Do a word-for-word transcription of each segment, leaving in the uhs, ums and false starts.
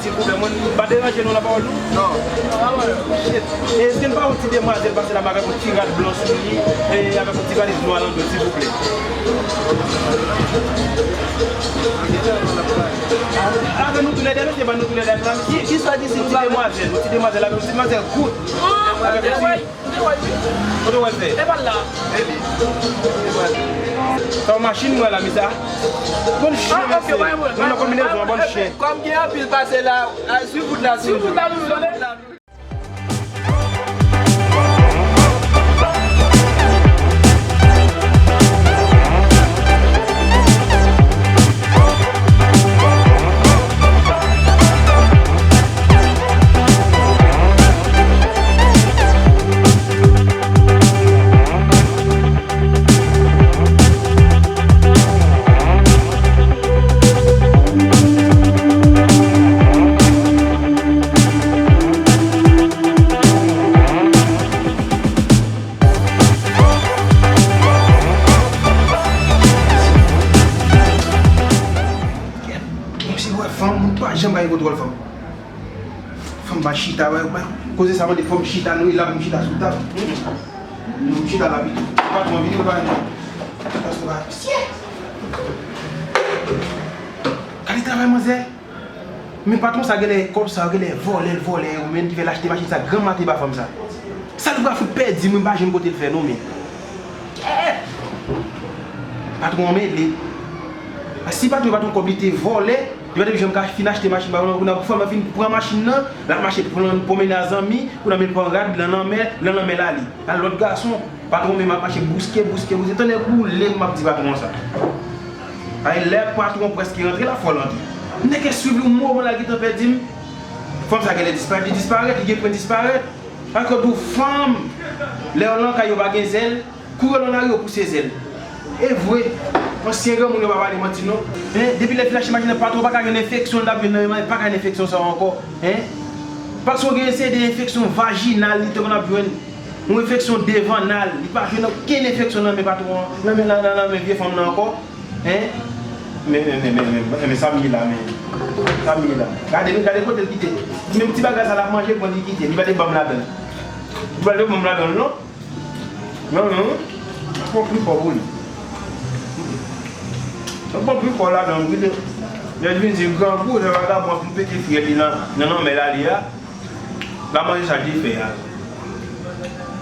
Silvouplè, mwen pa deranje nou nan pawòl nou? Non. Shit. Èske n pa wè yon ti demwazèl pase la avèk yon ti rad blan sou li, e avèk yon ti valiz nwa nan do, silvouplè? Avè nou toulède, mesye, ban nou toulède la. Ki, ki swa di si yon ti demwazèl, yon ti demwazèl avèk yon ti demwazèl kout. Avèk yon ti Kote w wè l fè? E pa l la. Epi. Sa yon machin mwen la, mesye. Bon chen, mesye. Mwen nan konbinezon, bon chen. Kòm gen anpil pase la, a, swiv wout la, swiv wout la. Kèt, mesye, wè fanm, moun pa janm ka gen kontwòl fanm. Fanm pa chita, wè, wè. Koze sa mande fò m chita, nou, e la pou m chita sou tab. Nou chita la pito. Patwon vini, ou pa vini. Paske pa, mesye. Gade travay manzè. Men patwon sa genlè kòb sa, genlè vòlè l vòlè yo, men ki fè l achte machin sa gran maten ba fanm sa. Sa l pral fout pèdi, mwen pa jwenn kote l fè non, men. Patwon an mele. Si patwon pa t yon kòb li te vòlè, li pa t ap janm ka fin achte machin ba fanm nan, kounye a pou fanm nan fin pran machin nan, l ap mache pran pwonmennen a zanmi, kounye a men pran rad nan lanmè, nan lanmè l ale. Al lòt gason. Patwon menm ap mache bouske, bouske, bouske. Tande boule m ap di patwon sa. Ay lè patwon prèske rantre la fò l antre. M te ke swiv li yon moman la gentan pèdi m. Fanm sa genlè disparèt, li disparèt, li gen pwen disparèt. Paske w di w fanm, lè yo nan kay yo pa gen zèl, kou yo nan lari yo pouse zèl. E vre, ansyen granmoun yo pa pale manti non. Hein, depi lè fin achte machin nan patwon pa ka jwenn enfeksyon l t ap jwenn nan men pa ka jwenn enfeksyon sa ankò. Hein? Paske w gen seri de enfeksyon vajinal li te konn ap jwenn. Yon enfeksyon devannal. Li pa jwenn okenn enfeksyon nan men patwon an, nan men, nan, nan, nan men vye fanm nan ankò. Hein? Men, men, men, men, men, men sa m ye la, men. Sa m ye la. Gade, men gade kote l kite. Menm ti bagay sa l ap manje, pran li kite. Li pa te ban m ladan l. Li pa te ban m ladan l, non. Non, non. Pran pli fò pou li. Pran pli fò ladan l, wi. Lè l vin di grangou, lè vagabon ap pete fyèl li nan, nan lanmè l ale a. L ap manje sa l te fè a.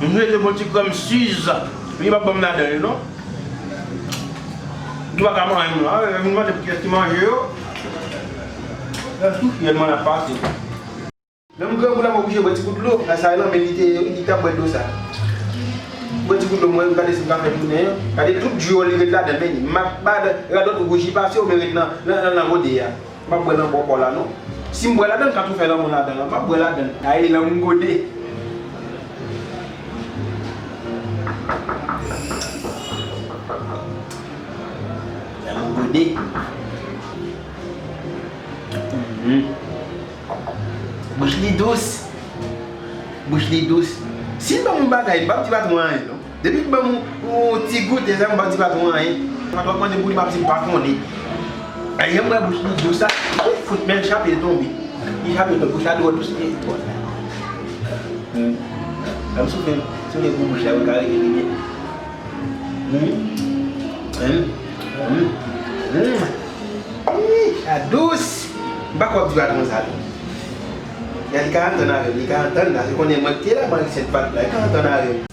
M jwe de bon ti krèm siz. Li p ap ban m ladan li non. Li pa ka manje m non. Lè vin mande pou kiyès ki manje yo. Lè tou fyèl mwen ap pase. Lè m grangou la m oblije bwè ti kout dlo. Sa e lanmè li te, li t ap bwè dlo sa. Bwè ti kout dlo mwen gade si m ka fè tounen. Gade tout djòl li ret ladan l men li. M ap ba radòt wouj li pase ou men ret nan, nan, nan, nan gode a. M ap bwè nan bò kò la non. Si m bwè ladan l, ka tou fè lanmou ladan l. M ap bwè ladan l. Ay, lanmou gode. Lanmou gode. Mhm. Bouch li dous. Bouch li dous. Si l ban m yon bagay, m p ap di patwon anyen non. Depi l ban m yon, yon ti goute, sa m p ap di patwon anyen. Patwon ap mande pou li, m ap di l pa konnen. Ay, jan m wè bouch li dous sa, ou fout men l chape l tonbe. Li chape l tonbe, bouch la dwòl dous li ye. Hmm. Lè m soufle, soufle pou bouch la, pou l ka rete li byen. Hmm. Hmm. Hmm. Hmm. Ih, sa dous. M pa kwè w ap di patwon sa non. Li ka antann avè m, li ka antann la, se konnen mwen ki te la, mwen ki sèt pat la, li ka antann avè m.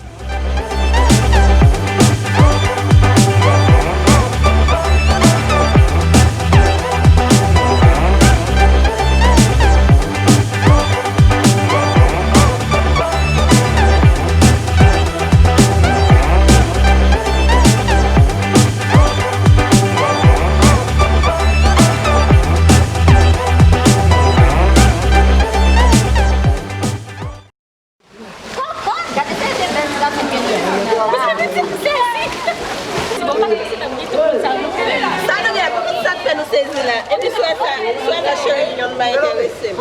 Gade seri de bèl ti gason ke nou gen la. Gade ti sezi. Bon, pa gen ti nèg ki tou moun sa nou. Sa nou gen, pou ki sa k fè nou sezi la? Epi swè sa, swè sa cheri, yon bay enterese m.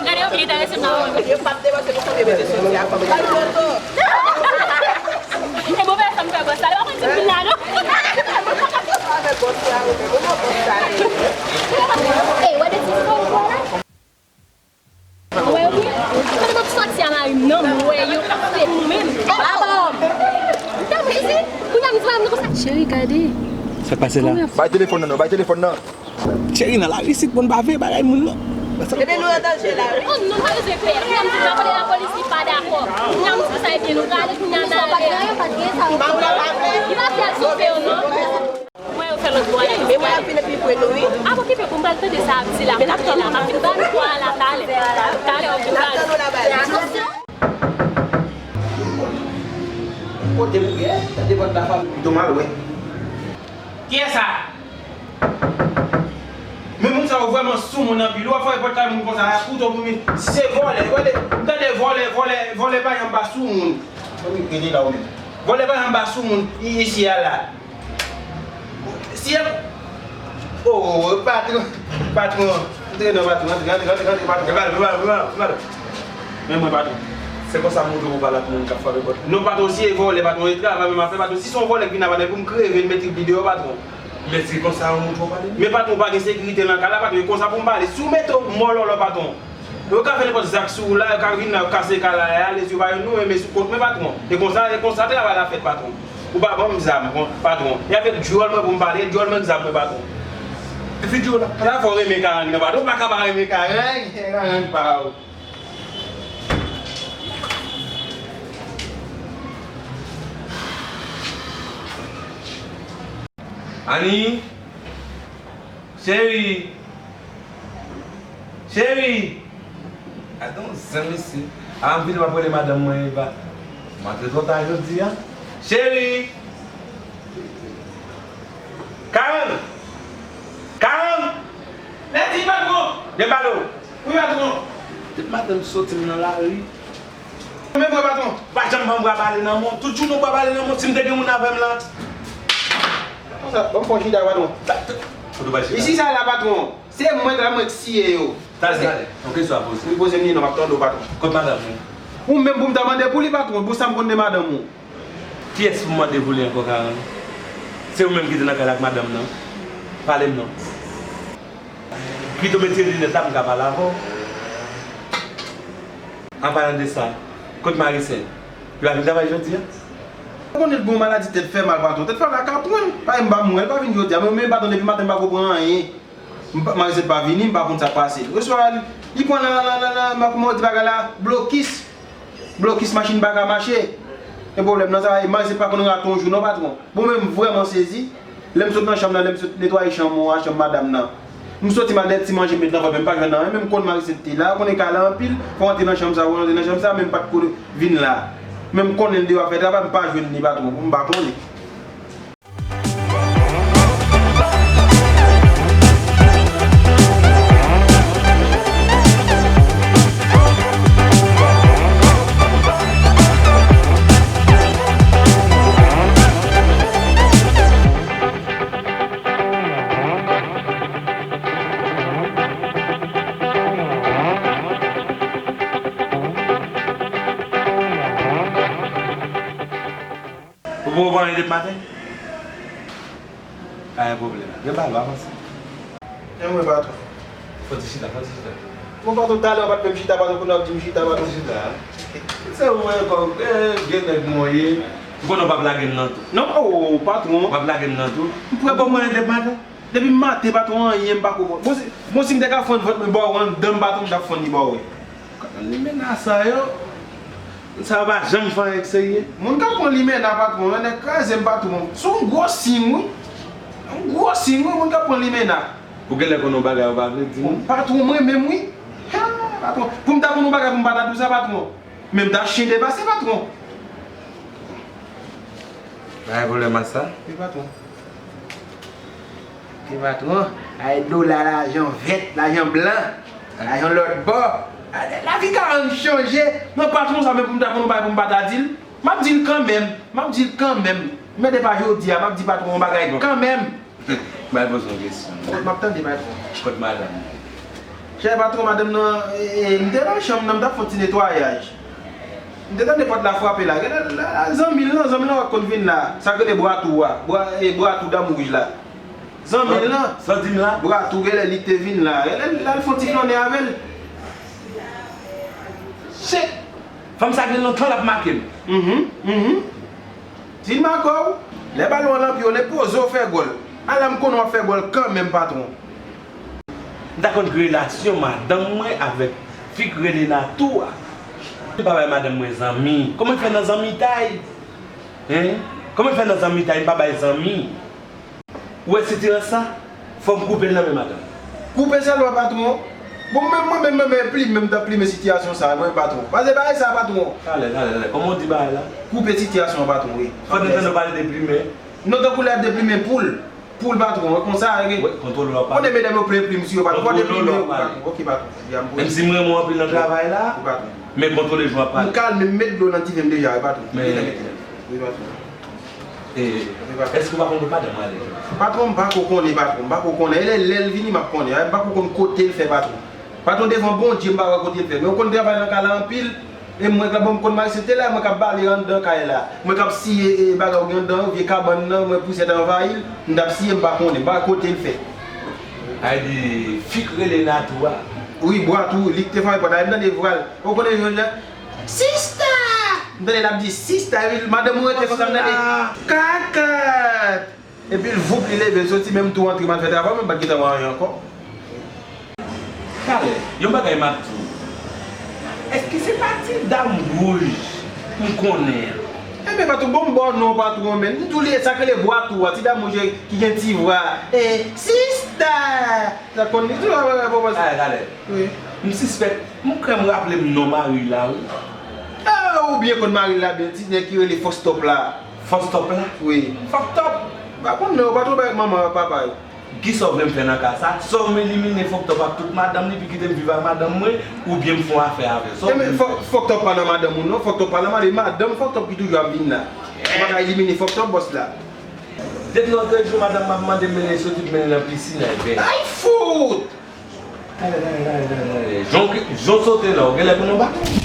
Gade yo ki enterese m nan. Yo p ap depanse pou konbyen mete soti a fanm. Gade yo tou. E bon, bèl fanm fè bòs la. Yo pa konn ti moun la, non. Avèk bòs la, ou menm, ou nan bòs la. Ey, wè de ti fanm la. Mwen yo ap fè nou menm. Babòm! M ta mwen isit. Kounye a m di madanm nan konsa. Cheri, gade. Sa k pase la? Bay telefòn nan non, bay telefòn nan. Cheri nan lari sit, bon, n pa veye bagay moun non. Bebe, nou an danje la wi. Oh non, pa bezwen pè. Kounye a m di m ap rele lapolis, li pa dakò. Kounye a m di sa, ebyen nou prale, kounye a n a rele. Li pa fè al sofe yo non. Mwen yo fè lòt bò a la. Men mwen ap vin epi pre nou wi. A bon, ki fè pou m pral tande sa ap di la. Men n ap tann ou la. M ap vin ba nou bò a la talè. Talè, ok, baz. Kote pou ye? Tande pòt la fè. Pito mal wè. Kiyès sa? Men moun sa yo vrèman soumoun anpil. Ou ap frape pòt kay moun konsa, a kouto pou mi. Si se vòlè, vòlè, m tande vòlè, vòlè, vòlè pa janm ba soumoun. Mwen rete la ou menm. Vòlè pa janm ba soumoun i- isi a la. Si e, oh, patwon, patwon, antre non patwon, antre, antre, antre, antre, patwon. Fè bal, fè bal, fè bal, fè bal. Men mwen patwon. Se konsa m montre w pa lòt moun k ap frape pòt. Non patwon, si e vòlè patwon, e travay menm afè patwon. Si se yon vòlè k vin ap pale pou m kreve, l mete li deyò patwon. Men se konsa w montre w pale? Men patwon, pa gen sekirite nan kay la patwon, e konsa pou m pale. Si w mete w mòlòlò patwon, yo ka fè nenpòt zak sou ou la, yo ka vin la, yo kase kay la, e ale, si yo pa jwenn nou, e men sou kont mwen patwon. E konsa, e konsa travay la fèt patwon. Ou pa ban m zam, bon, patwon. E avèk djòl mwen pou m pale, djòl mwen k zam mwen patwon. Epi djòl la. La fò renmen karang nan patwon, ou pa ka pa renmen karang, karang pa ou. Ani, cheri, cheri. Gade yon zen mesye. A, m vini m ap rele madanm mwen Eva. M antre twò ta jodi a. Cheri. Karang. Karang. Lèdi patwon. Byen pale w. Wi patwon. Depi maten m soti m nan lari. Men mwen patwon. Pa janm ban m bra bale nan men w. Tout jounen w bra bale nan men w. Si m te gen moun avè m la. Konsa, ban m fon chita patwon. Sa, t- Kote w bay chita? Isi sa la patwon. Se mwen la mwen k siye yo. Talè, talè. Yon kesyon a poze. Wi, poze m li non, m ap tande w patwon. Kot madanm ou? Ou menm pou m ta mande pou li patwon, pou sa m konn de madanm ou. Kiyès pou m mande pou li ankò Karan? Se ou menm ki te nan kay la ak madanm nan. Pale m non. Pito mete linèt la pou m ka pale avè w. An palan de sa, kot Marisèl? Li pa vin travay jodi a? Ou konnen l gen yon maladi tèt fè mal patwon. Tèt fè mal ka pran l. Paske m pa mouri, l pa vin jodi a. Men, men patwon depi maten m pa ko pran anyen. M pa, Marisèl pa vini, m pa konn sa k pase. Oswa li, li pran la, la, la, la, la, kòman yo di bagay la, blokis. Blokis machin pa ka mache. E pwoblèm nan sa, e Marisèl pa konn rate yon jou non patwon. Bon, men m vrèman sezi. Lè m sot nan chanm nan, lè m sot netwaye chanm ou a, chanm madanm nan. M soti m al dèyè ti manje m met nan vant mwen, m pa jwenn anyen, men m konn Marisèl te la, ou konnen kay la anpil, fò w antre nan chanm sa, ou antre nan chanm sa, men m pa t ko vin la. Men m konnen l deyò ap fè travay, m pa jwenn li patwon, m pa konnen. Ou poko pran anyen depi maten? Pa gen pwoblèm. Gen bal, w avanse. E mwen patwon. Fò ti chita, fò ti chita. Bon patwon, talè w pa t menm chita, patwon, kounye a w ap di m chita, patwon. Fò ti chita. Se ou menm kò, eh, vye nèg mwen ye. Ou konnen w p ap lage m nan tou. Non, oh, patwon. W ap lage m nan tou. M prè pou mwen depi maten. Depi maten, patwon, anyen m pa ko pran. Bon, si, bon, si m te ka fann vant mwen ba w anndan m, patwon, m t ap fann li ba w, wi. Limena sa yo, sa yo pa janm fè anyen k serye. Moun k ap pran limena, patwon, yo nèg kraze m, patwon. Se yon gwo siy, wi. Yon gwo siy, wi, moun k ap pran limena. Ou genlè konn yon bagay ou pa vle di m. Bon, patwon, mwen menm, wi. Ha, patwon. Pou m ta konn yon bagay pou m pa ta di w sa, patwon. Men m ta chen depase, patwon. Pa gen pwoblèm ak sa. Wi, patwon. Wi, patwon. Ay dola, lajan vèt, lajan blan, lajan lòt bò. Lavi ka rann chanje. Non, patwon, sa menm pou m ta konn yon bagay pou m pa ta di l. M ap di l kanmenm. M ap di l kanmenm. Men depi jodi a, m ap di patwon yon bagay kanmenm. Bay poze yon kesyon. M ap tande, bay poze. Kot madanm ou? Chè patwon, madanm nan, e, e, m te nan chanm nan, m t ap fè yon ti netwayaj. M te tande pòt la frape la. Genlè, la, la, zanmi l lan, zanmi l lan wè k konn vin la. Sa k rele bwa tou a. Bwa, e, bwa tou dam wouj la. Zanmi l lan. Sa w di m la? Bwa tou, genlè li te vin la. Genlè l al fè yon ti flannen avè l. Chè! Fanm sa gen lontan l ap make m. Mhm, mhm. Si l make w, lè balon an nan pye w, lè poze w fè gòl. Ala m konnen w ap fè gòl kanmenm, patwon. M ta konn ki relasyon madanm mwen avèk fi k rele Natou a. M pa bay madanm mwen zanmi. Kòman l fè nan zanmitay? Hein? Kòman l fè nan zanmitay, m pa bay zanmi? Ou wè sitirans sa? Fò m koupe l nan men madanm. Koupe sèlman, patwon. Bon, mwen menm, mwen menm, mwen menm, plime, m t ap plime sitiyasyon sa a, mwen, patwon. Pase bagay sa a, patwon. Talè, talè, talè. Kòman w di bagay la? Koupe sitiyasyon an, patwon, wi. Fò n tande w pale de plime. Non, tankou lè y ap deplime poul. Poul, patwon, e konsa, e. Wi, kontwole w ap pale. Konnen medam yo plen plim sou yo, patwon. Fò deplime yo, patwon. Ok, patwon. Menm si m renmen w anpil nan travay la, men kontwole jan w ap pale. M kalme, m met dlo nan diven m deja, wi, patwon. Wi, patwon. E, èske w pa konn kot madanm w ale? Patwon, m pa ko konnen, patwon, m pa ko konnen. E lè, lè l vini, m ap konnen. M pa ko konn kote l fè, patwon. Patwon, devan Bondye, m pa wè kote l fè. Men ou konn travay nan kay la anpil. E mwen k la, bon, m konn mari, se te la, mwen k ap bale anndan kay la. Mwen k ap siye, e, bagay ou gen anndan, vye kabann nan, mwen pousèt anvayi l. M t ap siye, m pa konnen, m pa wè kote l fè. Ay di, fi k rele Natou a. Wi, Bwatou, li k te fè pòt la, m tande vwa l. Ou konnen, jodi a, Sista! M tande l ap di sista, epi madanm ou rete konsa, m tande kakat! Epi l voup, li leve, l soti, menm tou antre, m al fè travay, mwen pa t gentan wè anyen ankò. Talè, yon bagay m ap di w. Èske se pa ti dam wouj m konnen an? Enben, patwon, bon, m ba w non, patwon, men. M di w li, sa k rele Bwatou a, ti dam wouj ki gen ti vwa. E, sista! Sa konn li tou, a, a, a, a, a. Talè, talè. Wi. M sispèk, m kwè m raple m non mari l la, wi. Ah, ou byen konn mari l la byen, ti nèg ki rele Fòstòp la. Fòstòp la? Wi. Fòstòp? M pa konn non, ou pa twò bay manman papa yo. Kisa w vle m fè nan ka sa? Swa m elimine Fòstòp ak tout madanm li, epi kite m viv ak madanm mwen, oubyen m fè yon afè avè l. Sa w vle m fè? Fòstòp pa nan madanm ou non, Fòstòp pa nan madanm, madanm Fòstòp ki toujou ap vin la. Ou pa ka elimine Fòstòp, bòs la. Depi lòt jou, madanm m ap mande m mennen soti, m mennen nan pisin, ay ben. Ay fout! Jan w sote la, ou genlè konn yon baton.